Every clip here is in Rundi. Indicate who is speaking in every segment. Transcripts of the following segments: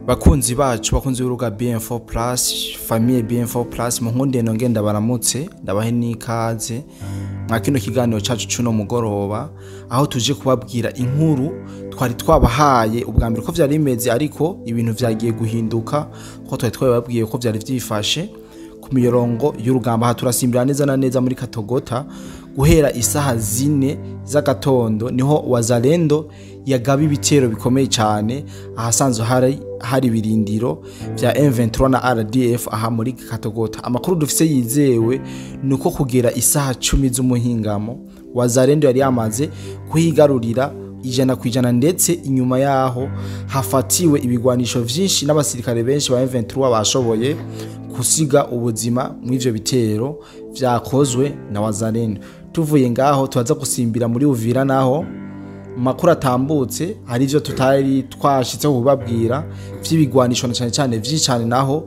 Speaker 1: Bakunzi bacu, bakunzi b'urubuga BM4 Plus, famille BM4 Plus, munkundiye nongeye ndabaramutse, ndabahe n'ikaze mwa kino kiganiro cacu cuno mugoroba, aho tuje kubabwira inkuru twari twabahaye ubwa mbere ko vyari bimeze, ariko ibintu vyagiye guhinduka ko twari twababwiye ko vyari vyifashe ku mirongo y'urugamba. Aha turasimbira neza na neza muri Katogota. Guhera isaha 4 z'agatondo niho Wazalendo yagaba ibitero bikomeye cyane ahasanzwe hari ibirindiro vya M23 na RDF aha muri Katogota. Amakuru dufise yizewe nuko kugera isaha 10 z'umuhingamo Wazalendo yari yamaze kuhigarurira 100%, ndetse inyuma yaho hafatiwe ibigwanisho vyinshi n'abasirikare benshi ba M23 bashoboye kusiga ubuzima mw'ivyo bitero vyakozwe na Wazalendo. Tuvuye ngaho tubaza gusimbira muri Uvira, naho makuru atambutse hari ivyo tutari twashitse kubabwira vy'ibigwanisho na cyane cyane vy'icane, naho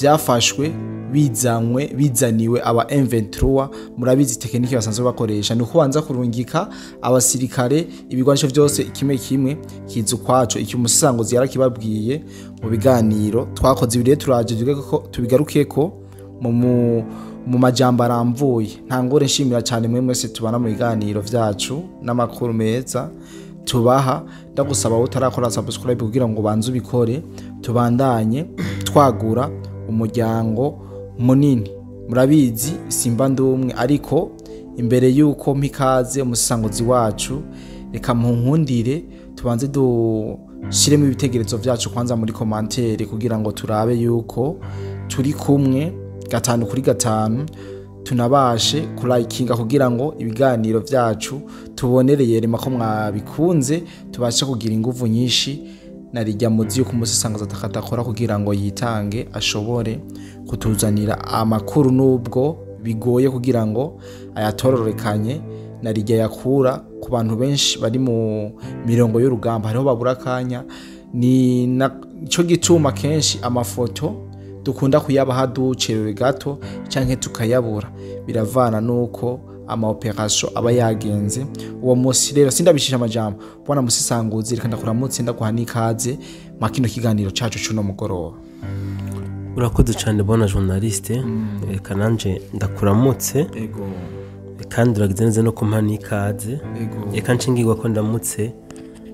Speaker 1: vyafashwe bizanywe bizaniwe aba M23. Murabizi technique basanzwe bakoresha ni kubanza kurungika abasirikare, ibigwanisho vyose kimwe kimwe kiza ukwaco. Iki umusangozi yarakibabwiye mu biganiro twakoze. Ibire turaje tubigarukeko mu majambo aramvuye. Ntangore nshimira cyane mwe mwese tubana mu biganiro vyacu n'amakuru meza tubaha. Ndagusaba utarakora subscribe kugira ngo banze ubikore, tubandanye twagura umuryango munini. Murabizi simba ndumwe, ariko imbere yuko mpikaze umusangozi wacu, reka munkundire tubanze dushiremo ibitekerezo vyacu kwanza muri commentaire, kugira ngo turabe yuko turi kumwe 5 kuri 5, tunabashe kulayikinga kugira ngo ibiganiro vyacu tubonereye rema ko mwabikunze, tubashe kugira inguvu nyinshi narijya muzi yuko umusisangaza atakadakora kugira ngo yitange ashobore kutuzanira amakuru, nubwo bigoye kugira ngo ayatorororekanye narijya yakura ku bantu benshi bari mu mirongo y'urugamba, hariho babura akanya. Ni nico gituma kenshi amafoto dukunda kuyabaha ducerewe gato canke tukayabura, biravana nuko ama operation aba yagenze uwo munsi. Rero sindabishisha amajambo, bwana musisanguzi, reka ndakuramutse, ndaguha n'ikaze mwa kino kiganiro cacu cuno mugoroba.
Speaker 2: Urakoze cyane bwana journaliste, reka nanje ndakuramutse.
Speaker 1: Ego.
Speaker 2: Kandi uragize neza no kumpa n'ikaze.
Speaker 1: Ego.
Speaker 2: Reka nshingirwa ko ndamutse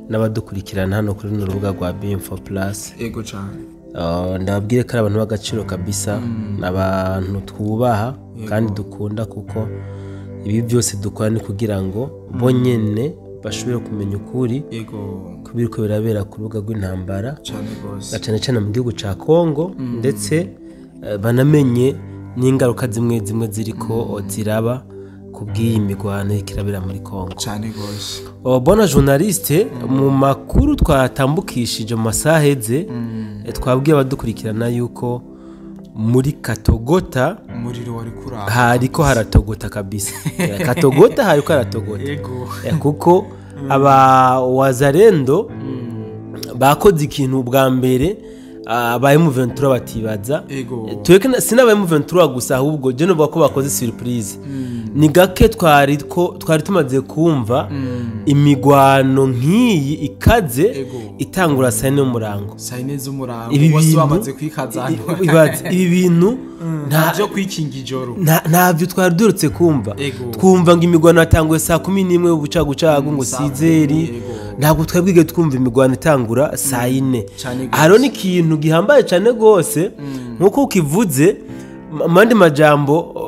Speaker 2: n'abadukurikirana hano kuri runo rubuga rwa BM4 Plus.
Speaker 1: Ego cyane.
Speaker 2: Ndababwire ko ari abantu b'agaciro kabisa, n'abantu twubaha kandi dukunda, kuko ibi byose dukora ni kugira ngo bonyene bashobore kumenya ukuri
Speaker 1: Ego.
Speaker 2: kubiriko birabera ku rubuga rw'intambara
Speaker 1: cyane gose,
Speaker 2: na cyane cyane mu gihugu ca Kongo, ndetse banamenye n'ingaruka zimwe zimwe ziriko ziraba kubw'iyi migwano iriko muri Kongo.
Speaker 1: Cyane gose.
Speaker 2: Bwana journaliste, mu makuru twatambukishije mu masaha aheze, twabwiye abadukurikirana yuko muri Katogota
Speaker 1: umuriro wari kuraka,
Speaker 2: hariko haratogota kabisa. Katogota hariko haratogota.
Speaker 1: Ego.
Speaker 2: Kuko aba Wazalendo bakoze ikintu bwa mbere aba M23 batibaza.
Speaker 1: Ego.
Speaker 2: Tweke sinaba M23 gusa, ahubwo je novuga ko bakoze surprise. Ni gake twari ko twari tumaze kumva imigwano nk'iyi ikaze
Speaker 1: Ego.
Speaker 2: itangura saa yine y'umurango.
Speaker 1: Saa yine z'umurango
Speaker 2: Ibi
Speaker 1: bose
Speaker 2: bintu
Speaker 1: bamaze kwikazana.
Speaker 2: Ibaze, ibi bintu
Speaker 1: nta byo kwikinga ijoro,
Speaker 2: ntavyo twari duherutse kumva.
Speaker 1: Ego.
Speaker 2: Twumva ngo imigwano yatanguye saa 11 ubucagucagu ngo
Speaker 1: saa
Speaker 2: sizeri,
Speaker 1: kumi, ego.
Speaker 2: Ntabwo twari twumva imigwano itangura saa 4.
Speaker 1: Cane gose.
Speaker 2: Hariho n'ikintu gihambaye cane gose, nkuko ukivuze mu yandi majambo,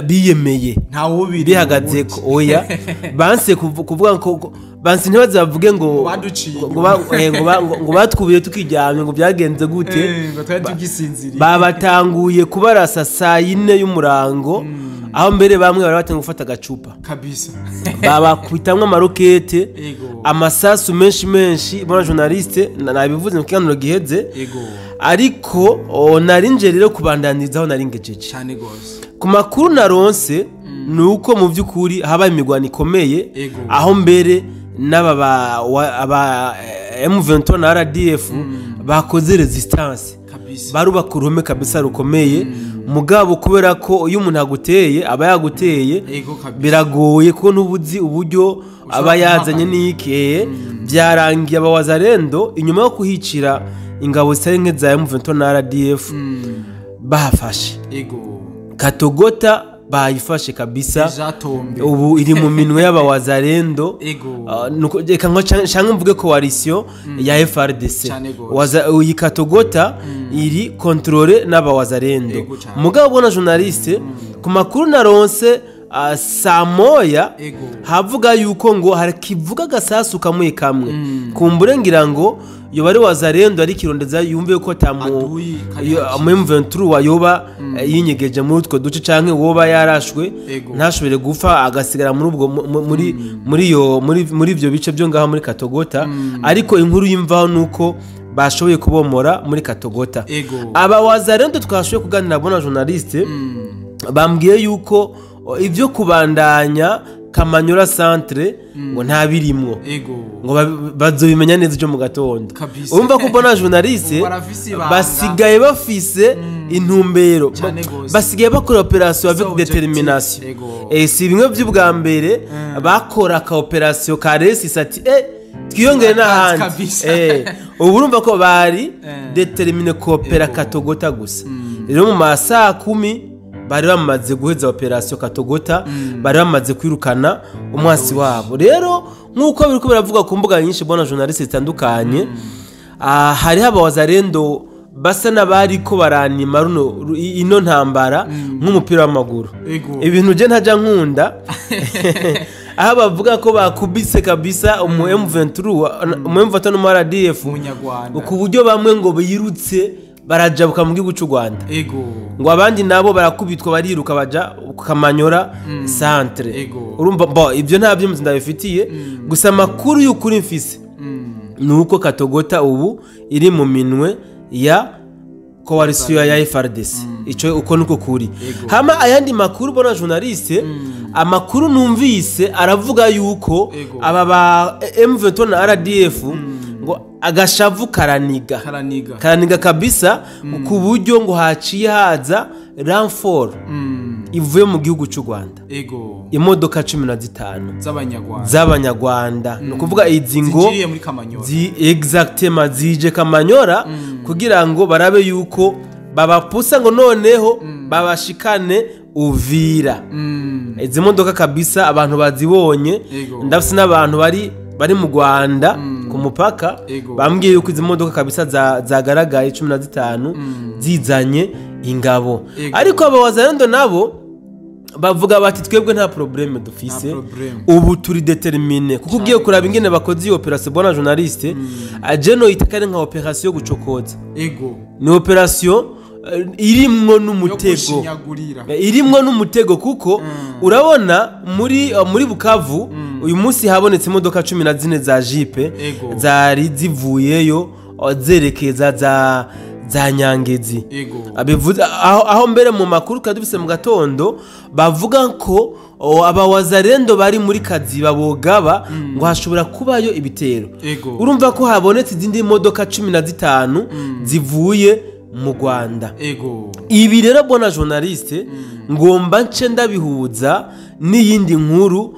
Speaker 2: biyemeye
Speaker 1: ntawubiri
Speaker 2: bihagaze ko oya banse kuvuga ngo banse ntibazavuge ngo
Speaker 1: Baduciye
Speaker 2: ngo batwubiye tukiryamye, ngo byagenze gute,
Speaker 1: ngo twari tugisinziriye.
Speaker 2: Babatanguye kubarasa saa 4 y'umurango, aho mbere bamwe bari batanguye gufata agacupa
Speaker 1: kabisa,
Speaker 2: babakwitamwo amarokete,
Speaker 1: Ego.
Speaker 2: amasasu menshi menshi. Bona journaliste, nabivuze mu kiganiro giheze.
Speaker 1: Ego.
Speaker 2: Ariko narinje rero kubandanizaho nari ngejeje.
Speaker 1: Cyane gose.
Speaker 2: Ku makuru naronse ni uko mu by'ukuri haba imigwano ikomeye,
Speaker 1: Ego.
Speaker 2: aho mbere n'aba aba M23 na RDF bakoze resistance.
Speaker 1: Kabisa.
Speaker 2: Barubaka uruhome kabisa rukomeye, mugabo kubera ko iyo umuntu aguteye aba yaguteye, biragoye kuko ntubuzi uburyo aba yazanye n'iki. Byarangiye abawazarendo inyuma yo kuhicira ingabo zitari nke za M23 na RDF bahafashe. Katogota bayifashe kabisa, ubu iri mu minwe y'abawazarendo. Reka ncanke mvuge coalition ya FRDC. Iyi Katogota iri contrôlée n'abawazarendo. Mugabo bona journaliste, ku makuru naronse saa moya, havuga yuko ngo hari kivuga gasasu kamwe kamwe, kumbure ngira ngo yoba ari wazarendo ari kirondeza yumve ko tamu M23 yoba yinyegeje muri utwo duce, canke woba yarashwe ntashobore gufa agasigara muri ubwo muri muri yo muri ivyo bice byo ngaho muri Katogota. Ariko inkuru y'imvaho nuko bashoboye kubomora muri Katogota. Aba wazarendo twashoboye kuganira bona journaliste, bambwiye yuko ivyo kubandanya Kamanyora centre ngo nta birimwo, ngo bazobimenya neza ejo mu gatondo. Urumva ko bona journaliste basigaye bafise intumbero, basigaye bakora opération avec détermination. Si bimwe by'ubwa mbere bakora ka opération karesi ati twiyongere n'ahandi. Ubu urumva ko bari déterminé coopéra Katogota gusa. Rero mu masaha 10 bari bamaze guheza opération Katogota, bari bamaze kwirukana umwasi wabo. Rero nkuko biriko biravuga ku mbuga nyinshi bona journaliste zitandukanye, hari abawazarendo basa n'abari ko baranima runo ino ntambara nk'umupira w'amaguru. Ibintu je ntaja nkunda aho bavuga ko bakubise kabisa umu M23, umu M23 n'umu RDF ku buryo bamwe ngo biyirutse barajabuka mu gihugu cy'u Rwanda, ngo abandi nabo barakubitwa bariruka baja Kamanyora centre. Urumva bo ibyo nta byo ndabifitiye, gusa amakuru y'ukuri mfise nuko Katogota ubu iri mu minwe ya coalition ya FRDC. Ico uko nuko kuri. Hama ayandi makuru bona journaliste, amakuru numvise aravuga yuko aba ba M23 na RDF ngo agashavu karaniga kabisa, ku buryo ngo haciye haza renfort ivuye mu gihugu cy'u Rwanda, imodoka 15 z'abanyarwanda. No kuvuga izi ngo exactement zije Kamanyora kugira ngo barabe yuko babapusa ngo noneho babashikane Uvira. Izi modoka kabisa abantu bazibonye, ndafise n'abantu bari mu Rwanda ku mupaka bambwiye yuko izi modoka kabisa zagaragaye 15 zizanye ingabo. Ariko abawazarendo nabo bavuga bati twebwe nta problème dufise, ubu turi déterminé. Kuko ugiye kuraba ingene bakoze iyo opération bona journaliste, ageno itakare nka opération yo gucokoza. Ni opération irimwo n'umutego, irimwo n'umutego kuko urabona muri Bukavu uyu munsi habonetse imodoka 14 za jipe zari zivuyeyo zerekeza za Nyangezi. Abivuze aho mbere mu makuru kadufise mu gatondo bavuga ko abawazarendo bari muri Kaziba bogaba ngo hashobora kubayo ibitero. Urumva ko habonetse izindi modoka 15 zivuye mu Rwanda. Ibi rero bona journaliste ngomba nce ndabihuza n'iyindi nkuru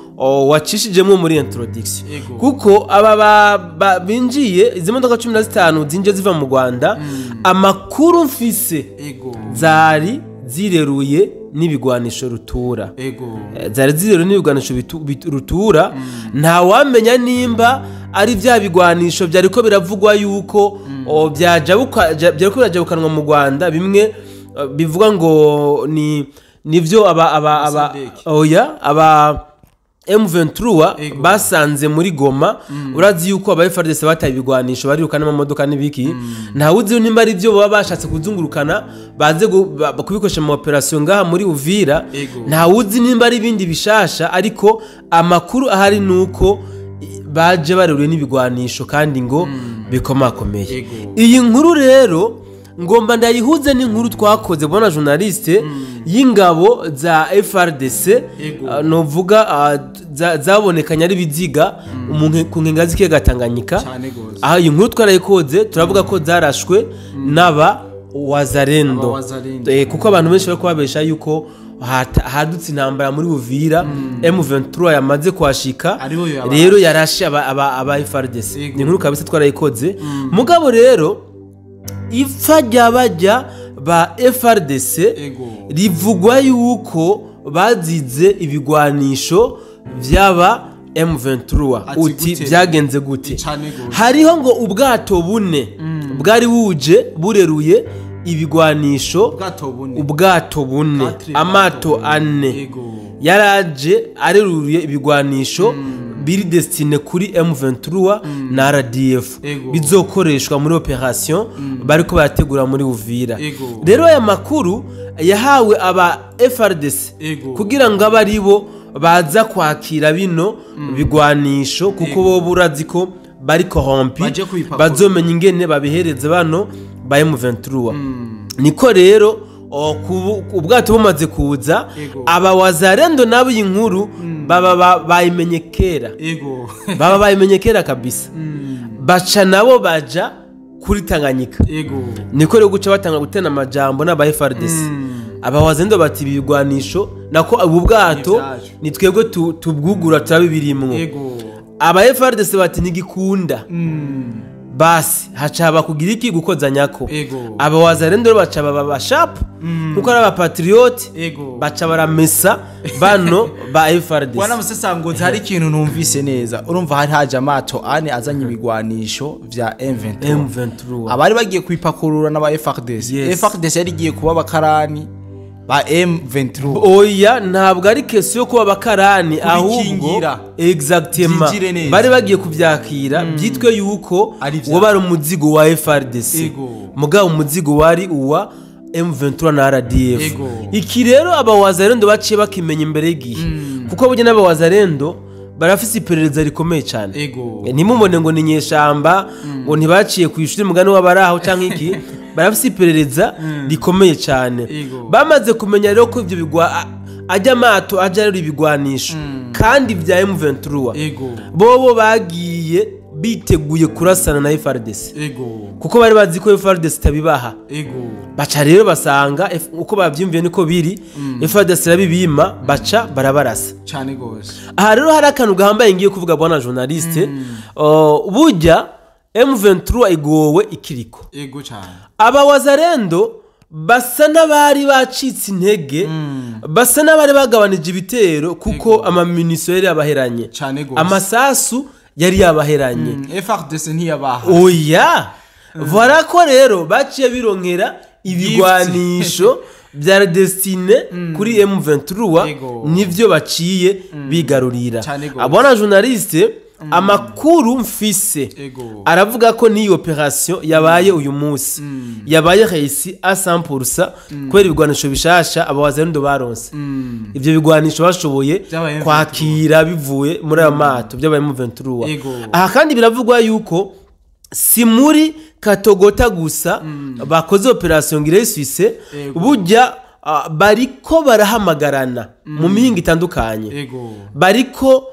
Speaker 2: wacishijemo muri introduction, kuko aba binjiye izi modoka 15 zinje ziva mu Rwanda, amakuru mfise zari zireruye n'ibigwanisho rutura. Zari zireruye n'ibigwanisho rutura. Nta wamenya nimba ari bya bigwanisho byariko biravugwa yuko byariko birajabukanwa mu Rwanda, bimwe bivuga ngo ni nivyo aba oya aba M23 basanze muri Goma. Urazi yuko aba FARDC bataye ibigwanisho barirukana amamodoka n'ibiki, nta wuzi nimba ari byo baba bashatse kuzungurukana baze kubikoresha mu operation ngaha muri Uvira. Nta wuzi nimba ari ibindi bishasha, ariko amakuru ahari nuko baje bareruye n'ibigwanisho kandi ngo bikomakomeye. Iyi nkuru rero ngomba ndayihuze n'inkuru twakoze bona journaliste y'ingabo za FRDC, novuga zabonekanye ari biziga ku nkenga z'ikiyaga Tanganyika. Aho iyi nkuru twarayikoze turavuga ko zarashwe n'aba Wazalendo.
Speaker 1: Wazalendo.
Speaker 2: Kuko abantu benshi bariko babesha yuko hadutse intambara muri Uvira, M23 yamaze kuhashika,
Speaker 1: Aribo yabarashe.
Speaker 2: rero yarashe aba FARDC.
Speaker 1: Yego.
Speaker 2: Ni inkuru kabisa twarayikoze. Mugabo rero ipfa ry'abajya ba FARDC rivugwa yuko bazize ibigwanisho vy'aba M23.
Speaker 1: Ati
Speaker 2: Uti
Speaker 1: gute?
Speaker 2: byagenze gute?
Speaker 1: Cane gose.
Speaker 2: Hariho ngo ubwato bune bwari buje bureruye ibigwanisho.
Speaker 1: Ubwato bune.
Speaker 2: Ubwato bune.
Speaker 1: Quatre
Speaker 2: Amato
Speaker 1: bateaux.
Speaker 2: ane yaraje areruye ibigwanisho biri destiné kuri M23 na RDF, bizokoreshwa muri opération bariko barategura muri Uvira. Rero aya makuru yahawe aba FARDC kugira ngo abe aribo baza kwakira bino bigwanisho, kuko bo burazi ko bari corrompu,
Speaker 1: Baje kubipakurura.
Speaker 2: bazomenya ingene babihereza bano ba M23. Niko rero ubwato bumaze kuza, aba Wazalendo nabo iyi nkuru baba bayimenye kera. Baba bayimenye kera kabisa, baca nabo baja kuri Tanganyika. Niko rero guca batanga gutena amajambo n'aba FARDC. Aba Wazalendo bati ibigwanisho nako ubu bwato
Speaker 1: Ni ivyacu.
Speaker 2: ni twebwe tubwugura turabibirimwo. Aba FARDC bati ntigikunda. Basi haca haba kugira iki? Gukozanyako. Aba Wazalendo rero baca baba bashapu kuko ari abapatriote, baca baramesa bano ba FARDC.
Speaker 1: Bwana Musesanguzi, hari ikintu numvise neza. Urumva hari haje amato ane azanye ibigwanisho vya M23.
Speaker 2: M23.
Speaker 1: Abari bagiye kubipakurura n'aba FARDC.
Speaker 2: Yes.
Speaker 1: FARDC yari igiye kuba abakarani ba M23.
Speaker 2: Oya, ntabwo ari question yo kuba abakarani, ahubwo
Speaker 1: Kubikingira.
Speaker 2: Exactement.
Speaker 1: Byinjire neza.
Speaker 2: Bari bagiye kuvyakira byitwe yuko
Speaker 1: Ari ivyabo.
Speaker 2: uwo bari umuzigo wa FARDC, mugabo umuzigo wari uwa M23 na RDF. Iki rero aba Wazalendo baciye bakimenya imbere y'igihe, kuko burya n'aba Wazalendo barafise iperereza rikomeye cyane. Ntimubone ngo ni inyeshamba, ngo ntibaciye ku ishuri mugani w'abaraho cyangwa iki. Barafise iperereza rikomeye cyane. Bamaze kumenya rero ko ibyo bigwa ajya amato ajya rero ibigwanisho kandi bya M23, bobo bagiye biteguye kurasana na FARDC, kuko bari bazi ko FARDC itabibaha. Baca rero basanga uko bavyumviye niko biri, FARDC irabibima, baca barabarasa.
Speaker 1: Cane gose.
Speaker 2: Aha rero hari akantu gahambaye ngiye kuvuga, bwana journaliste. Burya M23 igowe ikiriko.
Speaker 1: Ego cane.
Speaker 2: Aba Wazalendo basa n'abari bacitse intege, basa n'abari bagabanije ibitero, kuko amamunitions yari yabaheranye.
Speaker 1: Cane gose.
Speaker 2: Amasasu yari yabaheranye.
Speaker 1: FARDC ntiyabaha.
Speaker 2: Oya, voilà ko rero baciye bironkera ibigwanisho bya destiné kuri M23, nivyo baciye bigarurira.
Speaker 1: Cane gose.
Speaker 2: Abona journaliste, amakuru mfise aravuga ko n'iyi opération yabaye uyu munsi yabaye réussie à 100% kubera ibigwanisho bishasha aba Wazalendo baronse. Ivyo bigwanisho bashoboye
Speaker 1: Vyabaye M23.
Speaker 2: kwakira bivuye muri ayo mato byabaye M23. Aha kandi biravugwa yuko si muri Katogota gusa bakoze opération ngo irayiswise. Burya bariko barahamagarana mu mihingo itandukanye, bariko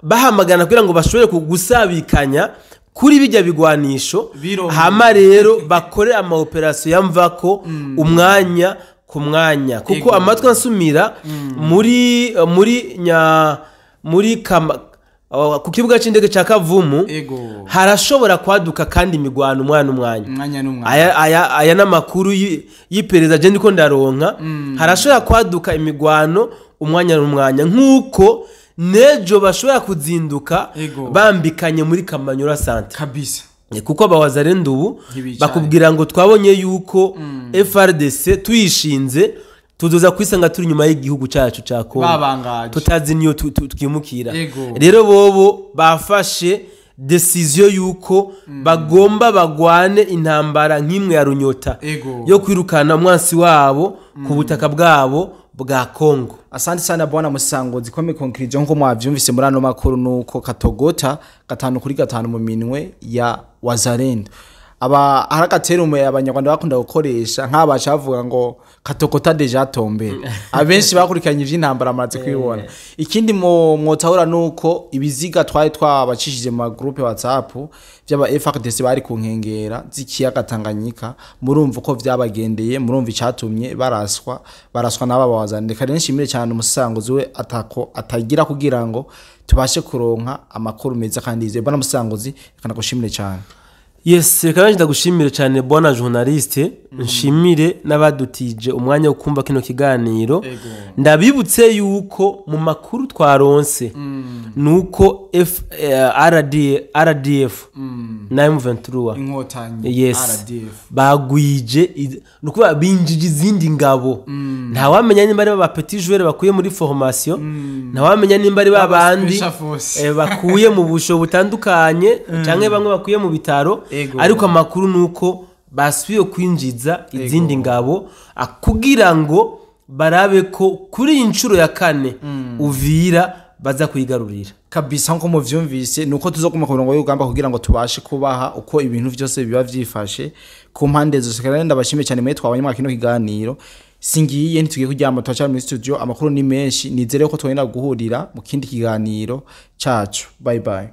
Speaker 2: bahamagarana kugira ngo bashobore gusabikanya kuri bijya bigwanisho.
Speaker 1: Birongo.
Speaker 2: Hama rero bakore ama opération yamvako umwanya ku mwanya, kuko amatwi ansumira muri nya muri kama, ku kibuga c'indege ca Kavumu harashobora kwaduka kandi imigwano umwana umwanya.
Speaker 1: Umwanya n'umwanya.
Speaker 2: Aya n'amakuru y'iperereza je ndiko ndaronka. Harashobora kwaduka imigwano umwanya n'umwanya, nk'uko nejo bashobora kuzinduka bambikanye muri Kamanyura centre. Kuko abawazalendo ubu
Speaker 1: Ntibicaye.
Speaker 2: bakubwira ngo twabonye yuko FARDC tuyishinze tuzoza kwisanga turi inyuma y'igihugu cyacu ca Kongo,
Speaker 1: Babangaje.
Speaker 2: tutazi niyo twimukira. Rero bobo bafashe décision yuko bagomba bagwane intambara nk'imwe ya Runyota yo kwirukana umwansi wabo ku butaka bwabo bwa Kongo.
Speaker 1: Asante sana bwana Musango. Zikome conclusion, nko mwavyumvise muri ano makuru, nuko Katogota 5 kuri 5 mu minwe ya Wazalendo. Aba hari agaterume Abanyarwanda bakunda gukoresha, nk'aba bavuga ngo "katokota déjà tombé". Abenshi bakurikiranye ivy'intambara amaze kubibona. Ikindi mu mwotahura nuko ibiziga twari twabacishije mu magroupe WhatsApp vy'aba FARDC bari ku nkengera z'ikiyaga Tanganyika, murumva uko vyabagendeye, murumva icatumye baraswa n'aba bawazana. Reka rero nshimire cyane umusanguzi we atako atagira kugira ngo tubashe kuronka amakuru meza kandi yizewe. Bwana Musanguzi, reka nagushimire cyane.
Speaker 2: Yes, reka nanjye ndagushimire cyane, bwana journaliste, nshimire n'abadutije umwanya wo kumva kino kiganiro. Ndabibutse yuko mu makuru twaronse nuko RD, RDF na M23,
Speaker 1: Inkotanyi,
Speaker 2: yes,
Speaker 1: RDF,
Speaker 2: bagwije ni ukuvuga binjije izindi ngabo. Ntawamenya nimba ari ba petit joueur bakuye muri formation, ntawamenya nimba ari ba bandi
Speaker 1: Special force.
Speaker 2: Bakuye mu busho butandukanye canke bamwe bakuye mu bitaro. Ariko amakuru ni uko basubiye kwinjiza izindi ngabo kugira ngo barabe ko kuri iyi nshuro ya kane Uvira baza kuyigarurira.
Speaker 1: Kabisa, nkuko muvyumvise, nuko tuzoguma ku murongo w'urugamba kugira ngo tubashe kubaha uko ibintu vyose biba vyifashe ku mpande zose. Kandi ndabashimiye cyane mwe twabanye muri kino kiganiro. Singiye, ntitugiye kuryama, turacari muri studio, amakuru ni menshi. Nizere ko twongera guhurira mu kindi kiganiro cacu. Bye bye.